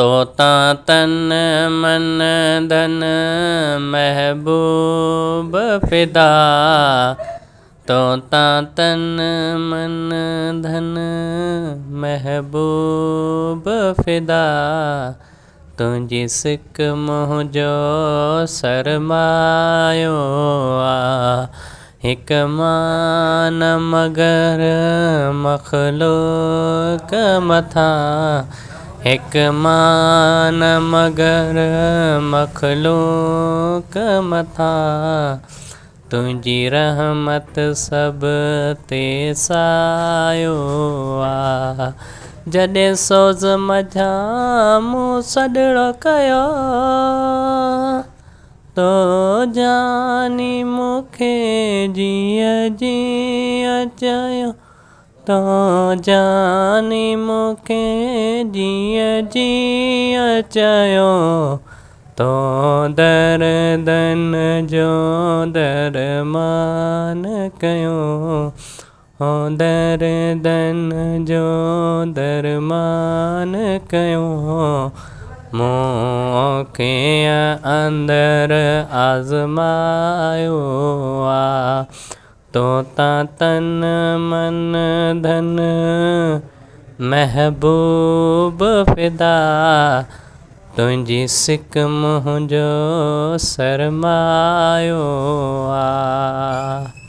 توتان تن من ڌن محبوب فدا، توتان تن من ڌن محبوب فدا، تنهنجي سڪ منهنجو سرمايو آ. هڪ مان مگر مخلوق مٿان، هڪ مان مگر مخلوق مٿان، تنهنجي رحمت سڀ تي سايو آ. جڏهن سوز منجهان مون سڏڙو ڪيو، تو جاني مون کي جيءَ جيءَ چيو، تو جاني مون کي جيءَ جيءَ چيو، تو دردن جو درمان ڪيو، هو دردن جو درمان ڪيو، مون کي اندر آزمايو آ. توتان تن من ڌن محبوب فدا، تنهنجي سڪ منهنجو سرمايو آ.